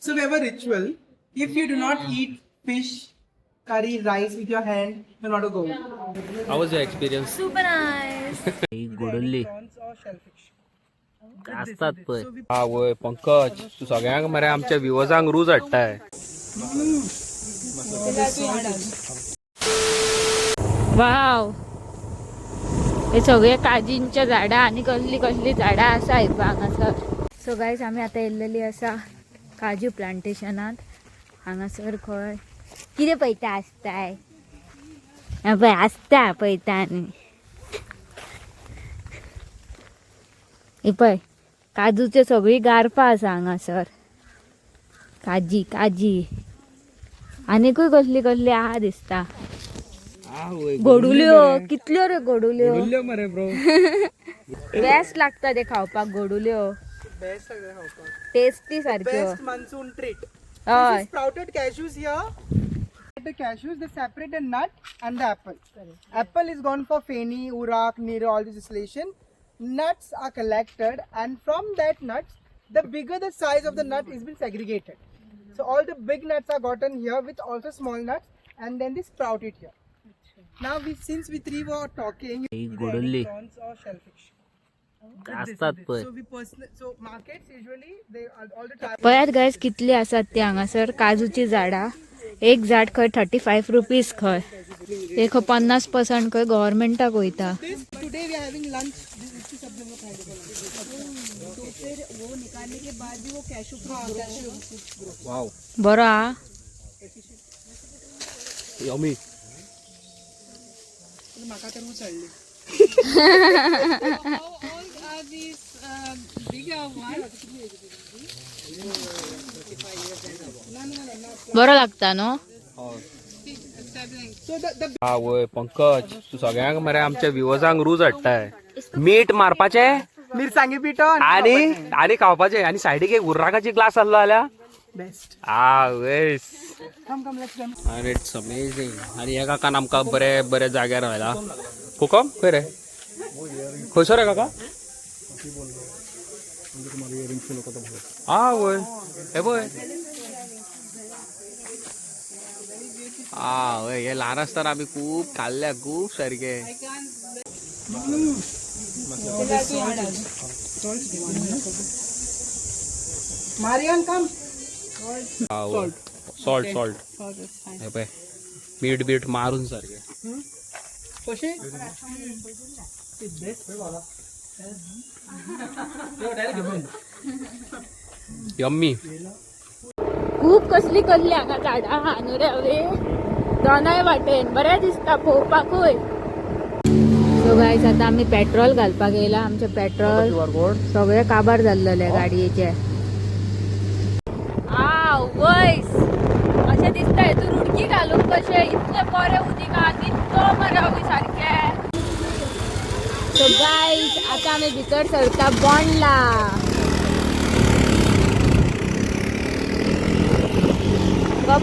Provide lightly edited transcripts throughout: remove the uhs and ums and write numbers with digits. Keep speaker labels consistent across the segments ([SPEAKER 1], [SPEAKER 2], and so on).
[SPEAKER 1] So we have a ritual. If you do not eat fish, curry, rice with your hand, you're not a Goan.
[SPEAKER 2] How was your experience?
[SPEAKER 3] Super nice.
[SPEAKER 4] गोडुल्ली
[SPEAKER 1] Prawns or shellfish.
[SPEAKER 4] असतात पळय.
[SPEAKER 2] हा वय पंकज, तू सगळ्यांक मरे आमच्या विवजांक रूज हाडटाय.
[SPEAKER 3] वाव, हे सगळे काजींच्या झाडां आनी कसली कसली झाडां आसा हे पळय हांगासर. सो गायज, आमी आतां येयल्लेली आसा काजू प्लांटेशनात. हांगासर खंय कितें पळयता आसताय. हें पळय आसता पळयता. आनी हे पळय काजूचे सगळीं गार्फां आसा हांगासर. काजी काजी आनीकूय कसली कसली आहा दिसता. गोडुल्यो कितल्यो रे गोडुल्यो.
[SPEAKER 2] गोडुल्यो मरे ब्रो.
[SPEAKER 3] बेस्ट लागता ते खावपाक गोडुल्यो.
[SPEAKER 1] Best सगळें खावपाक.
[SPEAKER 3] टेस्टी सारक्यो.
[SPEAKER 1] Best monsoon treat.
[SPEAKER 3] हय.
[SPEAKER 1] This is sprouted cashews here. The cashews, they separate the nut and the apple. Apple is gone for feni, urak, niro, all this distillation. Nuts are collected, and from that nuts, the bigger the size of the nut is been segregated. So all the big nuts are gotten here with also small nuts, and then they sprout it here. Now we since we three were talking,
[SPEAKER 4] गोडुल्ली
[SPEAKER 1] prawns or shellfish.
[SPEAKER 4] असतात पळय.
[SPEAKER 1] So we personally, so markets usually they are all the time.
[SPEAKER 3] पळयात guys कितली आसात ती हांगासर काजूची झाडां. एक झाड खंय 35 रुपीज खंय. ते खंय 50% खंय गव्हर्मेंटाक वयता.
[SPEAKER 1] This today we are having lunch. This इसकी सब्जी हम लोग खाएंगे. तो फिर वो निकालने के बाद भी वो कैशू, हाँ, कैशू.
[SPEAKER 2] वाव.
[SPEAKER 3] बरो आ.
[SPEAKER 2] यमी.
[SPEAKER 1] म्हाका तर चडली.
[SPEAKER 3] बरो लागता न्हू.
[SPEAKER 1] So the
[SPEAKER 2] हा वय पंकज, तू सगळ्यांक मरे आमच्या विवजांक रूज हाडटाय. मीठ मारपाचे
[SPEAKER 1] मिरसांगे पिठो
[SPEAKER 2] आणि आणि खावपाचे आणि सायडीक एक उर्राकाची ग्लास आसलो जाल्यार
[SPEAKER 1] बेस्ट.
[SPEAKER 2] आ वेस.
[SPEAKER 1] कम कम, let's come.
[SPEAKER 2] आणि it's amazing. आणि ह्या काकान आमकां बरे बरे जाग्यार व्हेला. कोकम खंय रे, खंयसर रे काका? आ वय, हे पळय. आ वय, हे ल्हान आसतना आमी खूब खाल्ल्या, खूब सारके.
[SPEAKER 1] Marian, come.
[SPEAKER 2] Salt salt, हे पळय, मीठ बीठ मारून सारकें.
[SPEAKER 1] कशे?
[SPEAKER 2] यम्मी.
[SPEAKER 3] खूप कसली कसली हांगा झाडां आहा न्हू रे हवे. दोनाय वाटेन बरें दिसता पळोवपाकूय. सो गायज, आतां आमी पेट्रोल घालपाक येयला. आमचें पेट्रोल सगळें काबार जाल्लेलें गाडयेचें. आ वयस, अशें दिसता हितून उडकी घालूंक कशें. इतलें बरें उदीक आहा, कितलो मरे हवी सारकें. सो गायज, आतां आमी भितर सरता बोंडला. गो.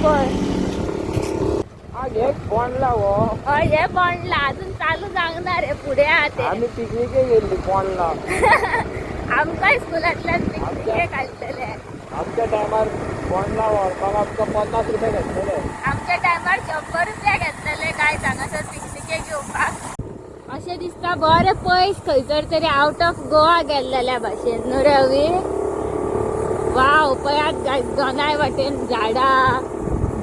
[SPEAKER 4] बोंडला हो.
[SPEAKER 3] हय, हे बोंडला अजून चालू जावंक रे, फुडें आहा ते.
[SPEAKER 4] आमी पिकनिके गेल्ली बोंडला.
[SPEAKER 3] आमकांय स्कुलांतल्यान पिकनिकेक घालतले.
[SPEAKER 4] आमच्या टायमार बोंडला व्हरपाक आमकां 50 रुपये घेतलेले.
[SPEAKER 3] आमच्या टायमार 100 रुपया घेतलेले काय हांगासर पिकनिकेक येवपाक. अशें दिसता बरें पयस खंयसर तरी आवट ऑफ गोवा गेल्लेल्या भाशेन न्हू रे अवी. वाव, पळयात गायज, दोनाय वाटेन झाडां,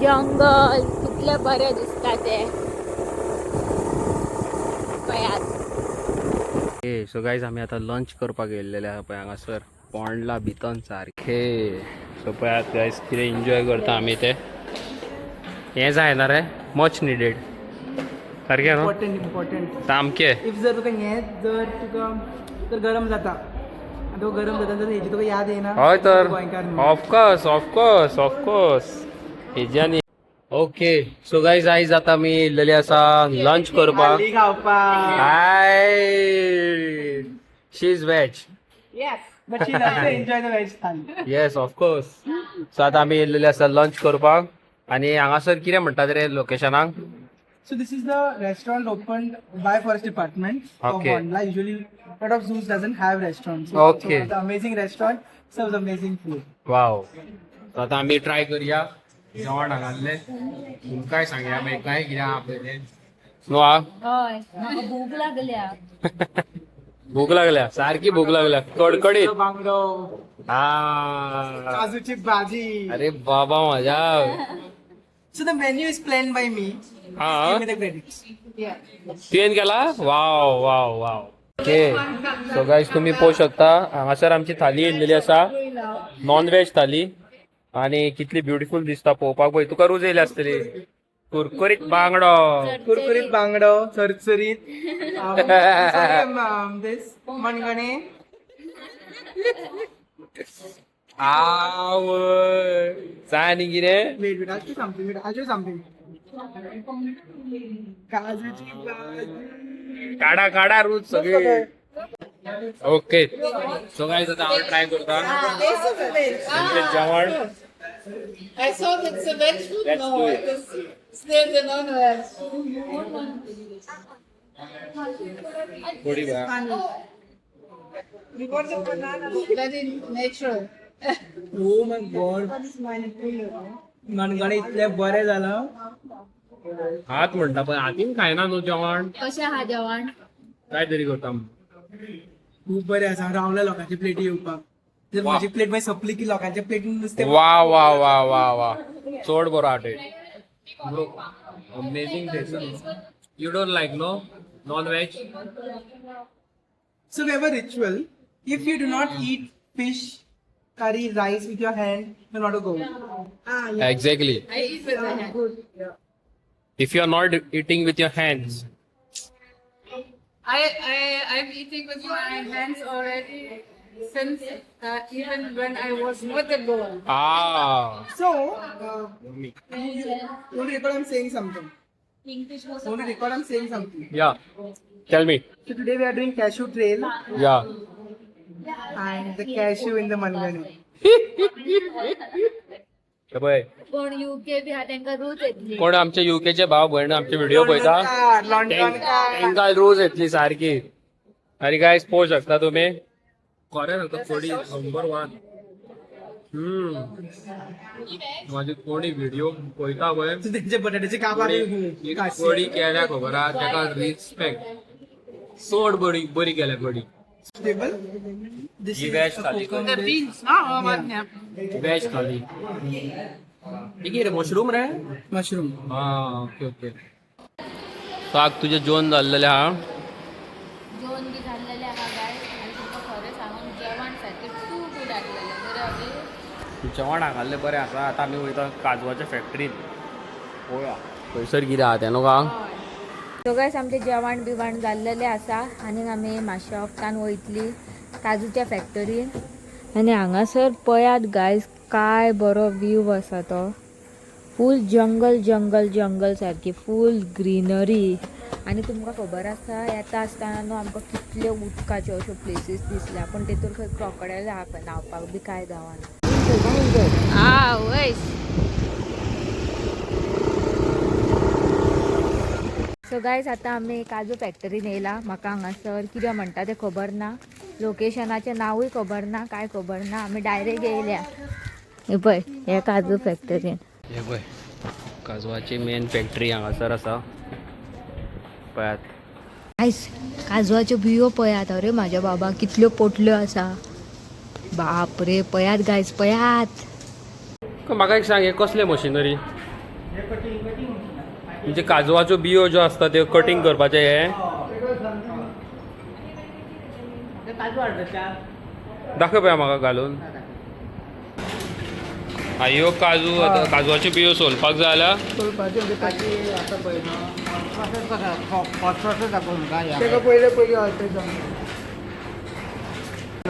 [SPEAKER 3] जंगल, कितलें बरें दिसता ते पळयात.
[SPEAKER 2] ए सो गायज, आमी आतां लंच करपाक येयल्लेले आहा पळय हांगासर बोंडला भितन सारखे. सो पळयात गायज, कितें एन्जॉय करता आमी ते. हें जायना रे, मच निडेड सारकें न्हू.
[SPEAKER 1] Important, important.
[SPEAKER 2] सामकें.
[SPEAKER 1] If जर तुका हें जर तुका जर गरम जाता आनी तुका गरम जाता तर हेजी तुका याद येना.
[SPEAKER 2] हय तर.
[SPEAKER 1] गोंयकार म्हणून.
[SPEAKER 2] Of course, of course, of course हेज्यानी. Okay, so guys, आयज आतां आमी येयल्लेली आसा लंच करपाक.
[SPEAKER 1] थाली खावपाक.
[SPEAKER 2] Hi, she is veg.
[SPEAKER 1] Yes, but she loves to enjoy the veg thali.
[SPEAKER 2] Yes, of course. So आतां आमी येयल्लेले आसा लंच करपाक आनी हांगासर कितें म्हणटात रे लोकेशनाक?
[SPEAKER 1] So this is the restaurant opened by forest department of Bondla. Usually, lot of zoos doesn't have restaurants. So, so the amazing restaurant serves amazing food.
[SPEAKER 2] Wow. आतां आमी ट्राय करूया जेवण हांगासरलें. तुमकांय सांगया मागीर काय कितें आहा पळय तें. न्हू आ?
[SPEAKER 3] हय, म्हाका भूक लागल्या.
[SPEAKER 2] भूक लागल्या, सारकी भूक लागल्या, कडकडीत.
[SPEAKER 1] बांगडो.
[SPEAKER 2] हा.
[SPEAKER 1] काजूची भाजी.
[SPEAKER 2] अरे बाबा माझ्या.
[SPEAKER 1] So the menu is planned by me.
[SPEAKER 2] हा.
[SPEAKER 1] Give me the credits.
[SPEAKER 2] तुवें केला. Wow wow wow. Okay, so guys, तुम्ही पळोवंक शकता, हांगासर आमची थाली येयल्लेली आसा, नॉन व्हेज थाली, आणि कितली ब्युटिफूल दिसता पळोवपाक. पळय, तुका रोज येयली आसतली. कुरकुरीत बांगडो.
[SPEAKER 1] कुरकुरीत बांगडो, चरचरीत. Sorry, this मनगणे.
[SPEAKER 2] आवय, जाय आनी कितें?
[SPEAKER 1] Wait, wait, I'll show something. Wait, I'll show something. काजूची भाजी.
[SPEAKER 2] काढा काढा रूच सगळी. ओके, सो गायज, आता हांव ट्राय करता तुमचें जेवण.
[SPEAKER 5] I saw that's a veg food.
[SPEAKER 2] Let's
[SPEAKER 5] No,
[SPEAKER 2] do it.
[SPEAKER 5] it is still the non-veg.
[SPEAKER 2] थोडी बघा.
[SPEAKER 5] Very natural.
[SPEAKER 1] Oh my God. मनगणे इतले बरे झालं.
[SPEAKER 2] हात म्हणटा पण हातीन खायना न्हू जेवण.
[SPEAKER 3] कशें आहा जेवण?
[SPEAKER 2] काय तरी करता.
[SPEAKER 1] खूप बरे आसा. रावल्या लोकांची प्लेटी येवपाक. जर
[SPEAKER 2] वा.
[SPEAKER 1] माझी प्लेट मागीर सोंपली की लोकांच्या प्लेटीन नुस्तें.
[SPEAKER 2] वा वा वा वा वा, चड बरो आटे. Amazing taste. You don't like no non veg?
[SPEAKER 1] So we have a ritual. If you do not eat fish curry rice with your hand, you're not a Goan.
[SPEAKER 5] Ah, yeah.
[SPEAKER 2] Exactly.
[SPEAKER 5] I eat with my hand.
[SPEAKER 2] If you are not eating with your hands.
[SPEAKER 5] I'm eating with my hands already since even when I was not a girl.
[SPEAKER 2] Ah.
[SPEAKER 1] So, you want to record I'm saying something. Want to record I'm saying something.
[SPEAKER 2] Yeah, tell me.
[SPEAKER 1] So today we are doing cashew trail
[SPEAKER 2] yeah
[SPEAKER 1] and the cashew in the mangani.
[SPEAKER 2] पळय.
[SPEAKER 3] कोण UK बी आहा तेंका रूच येतली.
[SPEAKER 2] कोण आमचे युकेचे भाव भयण आमचे व्हिडिओ पळयता,
[SPEAKER 1] London car.
[SPEAKER 2] तांकां रोज येतली सारकी. आनी गायज, पळोवंक शकता तुमी, खरें सांगता, कोडी नंबर वन. माझी कोणी व्हिडिओ पळयता पळय,
[SPEAKER 1] त्यांचे बटाट्याचे कापार.
[SPEAKER 2] कोणी कडी केल्या खबर आहा, ताका रिस्पेक्ट. चड बरी बरी केल्या कडी.
[SPEAKER 1] Table. This
[SPEAKER 2] he
[SPEAKER 1] is
[SPEAKER 2] veg
[SPEAKER 1] a
[SPEAKER 2] thali.
[SPEAKER 1] kokum
[SPEAKER 5] The
[SPEAKER 1] dish.
[SPEAKER 5] beans, no? Oh, what? Yeah.
[SPEAKER 2] Veg thali. हे कितें रे, मशरूम रे?
[SPEAKER 1] Mushroom.
[SPEAKER 2] हा, ओके ओके. साग तुजें जेवण जाल्लेलें आहा.
[SPEAKER 3] जेवण बी जाल्लेलें आहा गायज, आनी तुमकां खरें सांगून जेवण सारकें टू गूड आसलेलें. बरें अभी.
[SPEAKER 2] जेवण हांगासरलें बरें आसा. आतां आमी वयता काजवाच्या फॅक्टरीन, पळोवया थंयसर कितें आहा तें न्हू का.
[SPEAKER 3] सो गायज, आमचें जेवण बिवण जाल्लेलें आसा आनी आमी मातशें वखदान वयतली काजूच्या फॅक्टरीन. आनी हांगासर पळयात गायज, काय बरो व्यू आसा तो. फूल जंगल जंगल जंगल सारकी फूल ग्रिनरी. आनी तुमकां खबर आसा, येता आसतना न्हू आमकां कितल्यो उदकाच्यो अश्यो प्लेसीस दिसल्या, पूण तेतूर खंय क्रोकडायल आहा पळय, न्हांवपाक बी कांय गावना. आवयस. सो गायज, आतां आमी काजू फॅक्टरीन येयला. म्हाका हांगासर कितें म्हणटा तें खबर ना, लोकेशनाचें नांवूय खबर ना, कांय खबर ना. आमी डायरेक्ट येयल्या हे पळय हे काजू फॅक्टरीन.
[SPEAKER 2] हे पळय, काजवाची मेन फॅक्टरी हांगासर आसा, पळयात.
[SPEAKER 3] आयस, काजवाच्यो बियो पळयात. अरे म्हाज्या बाबा, कितल्यो पोटल्यो आसा. बाप रे, पळयात गायज, पळयात.
[SPEAKER 2] म्हाका एक सांग, हे कसले मशिनरी? म्हणजे काजवाच्यो बियो ज्यो आसता त्यो कटींग करपाचें हे? दाखय पळया म्हाका घालून. हा, ह्यो काजू आतां काजवाच्यो बियो सोलपाक जाय जाल्यार
[SPEAKER 1] तेका पयले पयली हळद.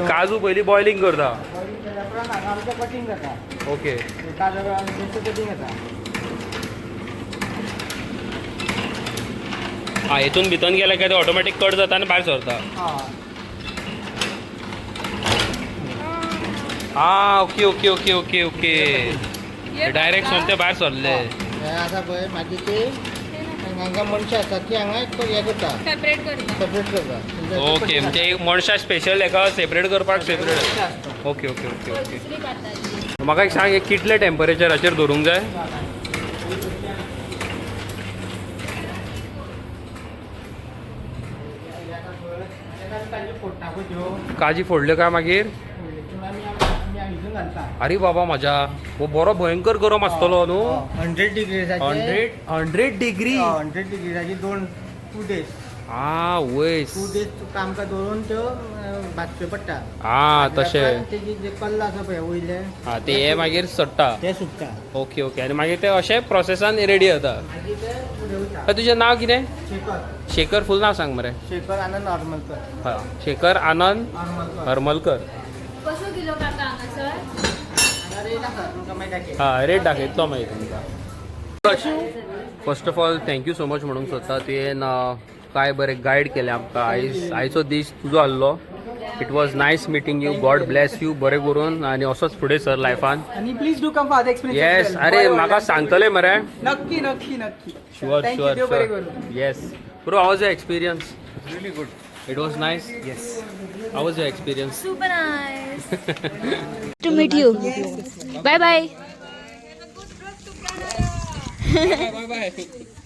[SPEAKER 2] काजू पयलीं बॉयलींग करता.
[SPEAKER 4] कटिंग जाता.
[SPEAKER 2] ओके.
[SPEAKER 4] काजू कटिंग जाता.
[SPEAKER 2] हा, हितून भितर गेले काय ते ऑटोमॅटीक कट जाता आनी भायर सरता. हा, okay okay okay okay okay. Direct सोमते भायर सरले.
[SPEAKER 4] हे आसा पळय, मागीर ते हांगा मनशां आसा ती हांगा हें करता.
[SPEAKER 3] सेपरेट करता.
[SPEAKER 4] सेपरेट करता.
[SPEAKER 2] ओके, म्हणजे एक मनशां स्पेशल हेका सेपरेट करपाक सेपरेट.
[SPEAKER 4] आसता.
[SPEAKER 2] Okay okay okay okay.
[SPEAKER 3] दुसरी भाताची.
[SPEAKER 2] म्हाका एक सांग, हे कितले टेम्परेचराचेर दवरूंक जाय?
[SPEAKER 4] काजू फोडटा पळय त्यो.
[SPEAKER 2] काजी फोडल्यो काय मागीर?
[SPEAKER 4] फोडल्यो की मागीर आमी आमी हितून घालता.
[SPEAKER 2] अरे बाबा म्हज्या, हो बरो भयंकर गरम आसतलो न्हू?
[SPEAKER 4] 100 डिग्रीजाचेर.
[SPEAKER 2] 100 डिग्री?
[SPEAKER 4] 100 डिग्रीजाची दोन 2 days.
[SPEAKER 2] आ वयस.
[SPEAKER 4] 2 days तुका आमकां दवरून त्यो भाजच्यो पडटा.
[SPEAKER 2] आ तशें.
[SPEAKER 4] तेजी जे कल्ल आसा पळय वयले,
[SPEAKER 2] हा, ते हे मागीर सडटा.
[SPEAKER 4] ते सुकता.
[SPEAKER 2] ओके ओके, आनी मागीर ते अशें प्रोसेसान रेडी जाता.
[SPEAKER 4] मागीर ते फुडें वयता.
[SPEAKER 2] तुजें नांव कितें?
[SPEAKER 4] शेखर.
[SPEAKER 2] शेखर, फूल नांव सांग मरे.
[SPEAKER 4] शेखर आनंद हरमलकर.
[SPEAKER 2] हा, शेखर आनंद
[SPEAKER 4] हरमलकर.
[SPEAKER 2] हरमलकर.
[SPEAKER 3] कसो किलो काका हांगासर?
[SPEAKER 4] हांगा रेट आसा, तुमकां मागीर दाखय.
[SPEAKER 2] हा, रेट दाखयतलो मागीर तुमकां. First of all, thank you so much म्हणूंक सोदता. तुवें काय बरें गायड केलें आमकां. आयज आयचो दीस तुजो आहलो. It was nice meeting you. God bless you. बरें करून आनी असोच फुडें सर लायफान.
[SPEAKER 1] आणि please do come for other experience.
[SPEAKER 2] Yes, अरे म्हाका सांगतले मरे.
[SPEAKER 1] नक्की नक्की नक्की.
[SPEAKER 2] Sure.
[SPEAKER 1] Thank you.
[SPEAKER 2] Sure.
[SPEAKER 1] देव बरें
[SPEAKER 2] शुअर.
[SPEAKER 1] करूं.
[SPEAKER 2] Yes bro, how was your experience?
[SPEAKER 6] Really good.
[SPEAKER 2] It was nice.
[SPEAKER 6] Yes.
[SPEAKER 2] How was your experience?
[SPEAKER 3] Super nice to meet you. Bye bye.
[SPEAKER 2] Bye bye.